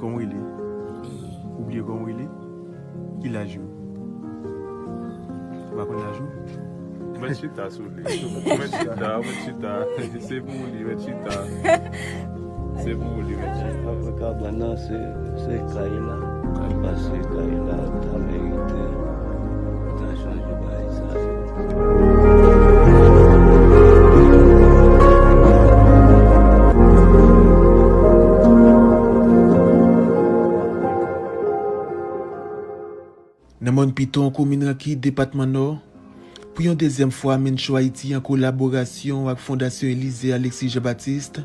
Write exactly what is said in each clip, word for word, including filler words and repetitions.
Kòman w rele? Ou bliye kòman w rele? Ki laj ou? Ou pa konn laj ou? Ou mèt chita sou li. Ou mèt chita, ou mèt chita. Se pou ou li, mèt chita. Se pou ou li, mèt chita. Kabann nan, se, se kay la. Paske kay la ta merite ta chanje bagay sa yo. Nan mòn Piton, komin Rankid, depatman Nò, pou yon dezyèm fwa, Mencho Haiti, an kolaborasyon ak Fondasyon Elysée Alexis Jean Baptiste,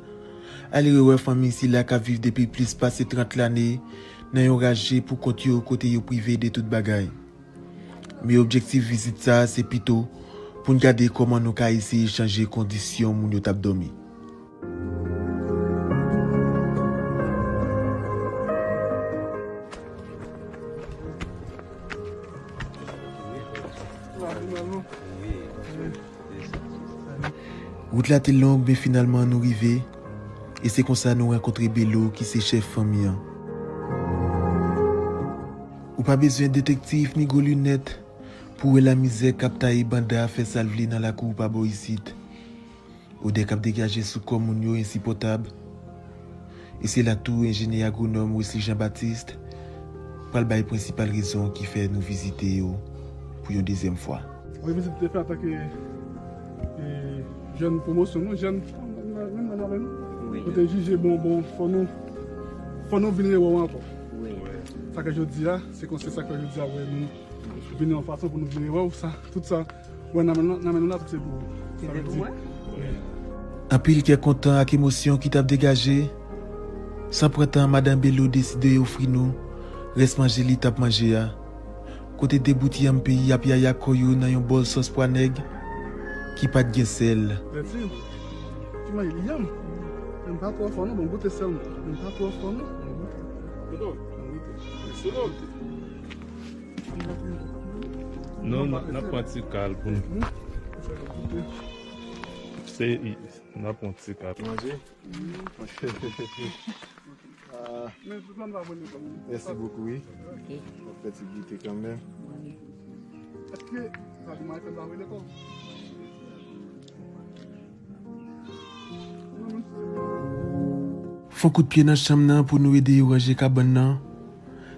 ale rewè fanmi sila k ap viv depi plis pase trant lane nan yon raje pou kont yo, kote yo prive de tout bagay. Men objektif vizit sa a se pito pou n gade kòman nou ka eseye chanje kondisyon moun yo t ap dòmi. Wout la te long, men finalman nou rive. E se konsa nou rankontre Belo, ki se chèf fanmi an. Ou pa bezwen detektif ni gwo linèt pou wè lamizè k ap taye banda fè sa l vle nan lakou pa bò isit. Odè k ap degaje sou kò moun yo ensipòtab. E se la tou enjenyè agwonòm Wesley Jean Baptiste pral bay prensipal rezon ki fè nou vizite yo pou yon dezyèm fwa. Wi, vizit te fè antanke, e, jèn pwomosyon nou, jèn, menm nan avè nou. Wi. Nou te jije, bon, bon, fò nou, fò nou vin rewè w ankò. Wi. Sa ke jodi a, se konsa, sa ke jodi a, wè, nou vin yon fason pou nou vin rewè w, sa, tout sa, wè, nan men nou, nan men nou la, tout se pou ou. Sa vle di, wi. Anpil kè kontan ak emosyon ki t ap degaje. San pran tan, madanm Belo deside ofri nou rès manje li t ap manje a. Kote de bout yanm peyi ap yaya kò yo nan yon bòl sòs pwa nèg ki pa t gen sèl. Mèsi. Ti manje li yanm. Men pa twò fò non, bon goute sèlman. Men pa twò fò non. Bon goute. Bon goute. Mèsi. Non, n ap pran ti kal pou nou. Se, n ap pran ti kal. Manje? Ah. Mèsi bokou, wi. Ok. Mwen fè ti goute kanmenm. Èske sa di mwen fè m pa vle lekòl? Fon kout pye nan chanm nan pou nou ede yo ranje kabann nan.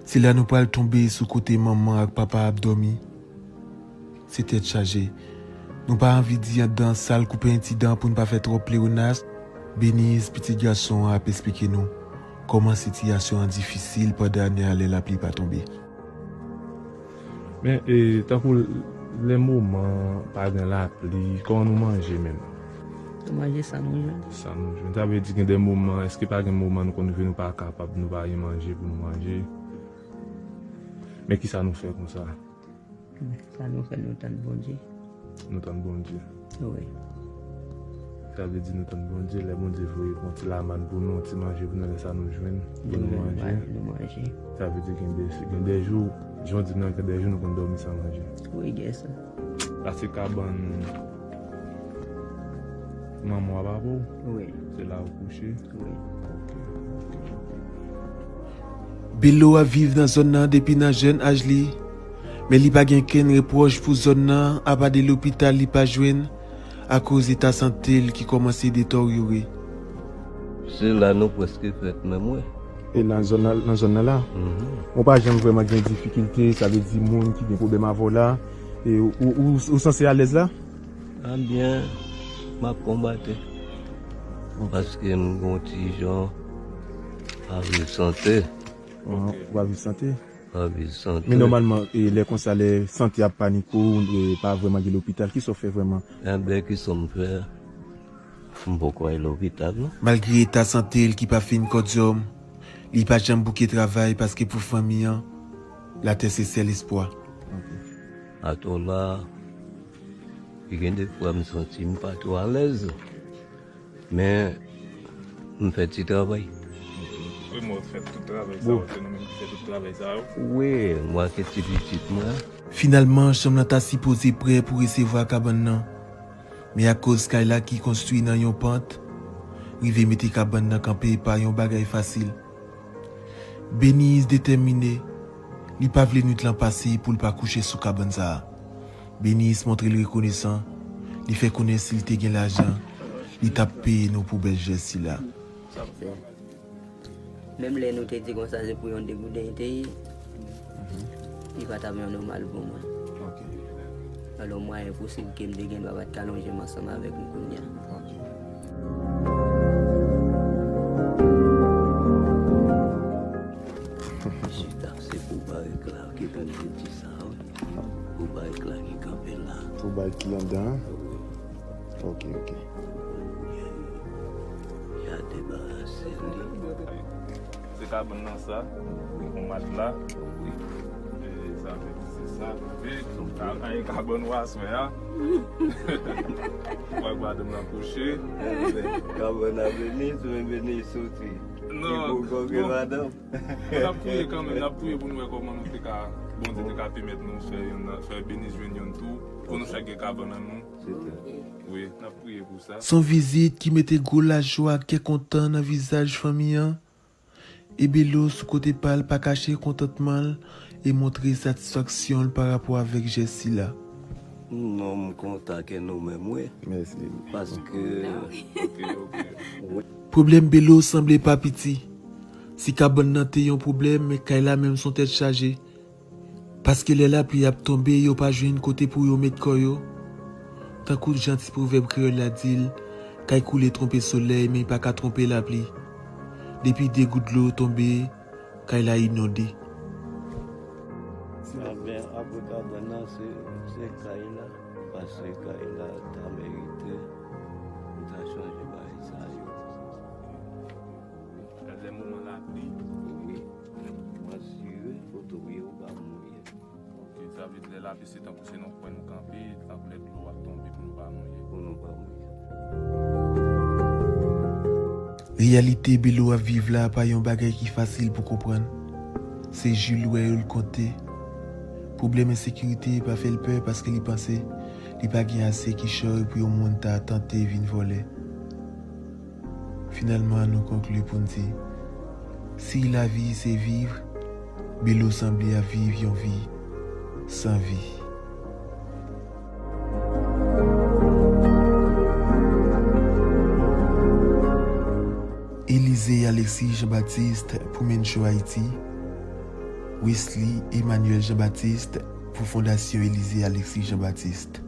Se la nou pral tonbe sou kote manman ak papa ap dòmi. Se tèt chaje. Nou pa anvi di anndan sal koupe entidan pou n pa fè twòp pleyonas. Beniz, pitit gason an, ap esplike nou kòman sitiyasyon an difisil pandan ane a lè lapli pa tonbe. Men, e, tankou lè moman pa gen lapli, kòman nou manje menm? Nou manje sa nou jwenn. Sa nou jwenn. Sa vle di gen de moman, èske pa gen moman nou konn rive nou pa kapab, nou pa gen manje pou nou manje? Men kisa nou fè konsa? Sa nou fè, nou tann Bondye. Nou tann Bondye. Wi. Sa vle di nou tann Bondye, lè Bondye voye yon ti lamann pou nou, yon ti manje pou nou, lè sa nou jwenn, pou nou manje. Nou manje. Sa vle di gen de, gen de jou, jan w di m nan, gen de jou nou konn dòmi san manje. Wi, gen sa. Sa se kabann manman w a papa w? Wi. Se la ou kouche? Wi. Ok, ok, ok. Belo ap viv nan zòn nan depi nan jèn aj li, men li pa gen kenn repwòch pou zòn nan, apa de lopital li pa jwenn akoz eta sante l ki kòmanse detòryore. Se la nou prèske fèt menm, wi. E nan zòn nan, nan zòn nan la? Mhm. Ou pa janm vrèman gen difikilte, sa vle di moun ki gen pwoblèm avè w la, e ou, ou, ou, ou sanse alèz la? Ebyen, m ap konbate. Paske m gon ti jan pa viv sante. Ou pa viv sante? Pa viv sante. Men nòmalman, e lè konsa, lè sante ap panike w, e pa vrèman gen lopital, kisa w fè vrèman? Ebyen, kisa m fè? M poko al lopital, non. Malgre eta sante l ki pa fin kòdyòm, li pa janm bouke travay paske pou fanmi an, latè se sèl espwa. Ok. Atò la, gen de fwa m santi m pa twò alèz, men m fè ti travay. Wi, mwen fè tout travay sa yo, se nou menm ki fè tout travay sa yo. Wi, mwen ak ti pitit mwen. Finalman, chanm nan ta sipoze prè pou resevwa kabann nan. Men akoz kay la ki konstwi nan yon pant, rive mete kabann nan kanpe pa yon bagay fasil. Beniz detèmine, li pa vle nwit lan pase pou l pa kouche sou kabann sa a. Beniz montre l rekonesan, li fè konnen si l te gen lajan, li t ap peye nou pou bèl jès sila. Menm lè nou te di konsa se pou yon degouden li te ye, li pa t ap yon nòmal pou mwen. Alò, mwayen posib ke m te gen dwa pa t ka lonje m ansanm avèk nou kounye a. Chita, se pou barèk la ki tande di sa, wi. Pou barèk la ki kanpe la. Pou barèk ki anndan an? Wi. Ok, ok. Ya debarase li. Se kabann nan sa, yon matla. E sa vle di se sa. E a, a, e kabann w aswè a. Ou wè madanm nan kouche. Kabann nan vini, sou vini soti. Non, ki pou konke madanm. Bon, n ap priye kanmenm, n ap priye pou nou wè kòman nou te ka, Bondye te ka pèmèt nou fè yonn nan, fè Beniz jwenn yonn tou, pou nou fè gen kabann an nou. Wi, n ap priye pou sa. Se yon vizit ki mete gwo lajwa ak kè kontan nan vizaj fanmi an. E Belo, sou kote pa l, pa kache kontantman l e montre satisfaksyon l pa rapò avèk jès sila. Non, m kontan ke nou menm, wi. Mèsi. Paske Pwoblèm Belo sanble pa piti. Si kabann nan te yon pwoblèm, men kay la menm se yon tèt chaje. Paske lè lapli ap tonbe, yo pa jwenn kote pou yo met kò yo. Tankou jan ti pwovèb kreyòl la di l, kay koule twonpe solèy, men li pa ka twonpe lapli. Depi de gout dlo tonbe, kay la inonde. Anben, apre kabann nan, se, se kay la, paske kay la ta merite pou ta chanje bagay sa yo. Lè moman lapli. Wi. Mwen sire, kote w ye, ou pa mouye. Ok, sa vle di lè lapli se tankou se nan kwen nou kanpe, tankou lè dlo ap tonbe pou nou pa mouye. Pou nou pa mouye. Reyalite Belo ap viv la pa yon bagay ki fasil pou konprann. Se jou l wè yo l konte. Pwoblèm ensekirite pa fè l pè paske li panse li pa gen ase kichòy pou yon moun ta tante vin vòlè. Finalman, nou konkli pou n di, si lavi se viv, Belo sanble ap viv yon vi san vi. Élisée Alexis Jean-Baptiste pou Mencho Haïti, Wesley Emmanuel Jean-Baptiste pou Fondasyon Élisée Alexis Jean-Baptiste.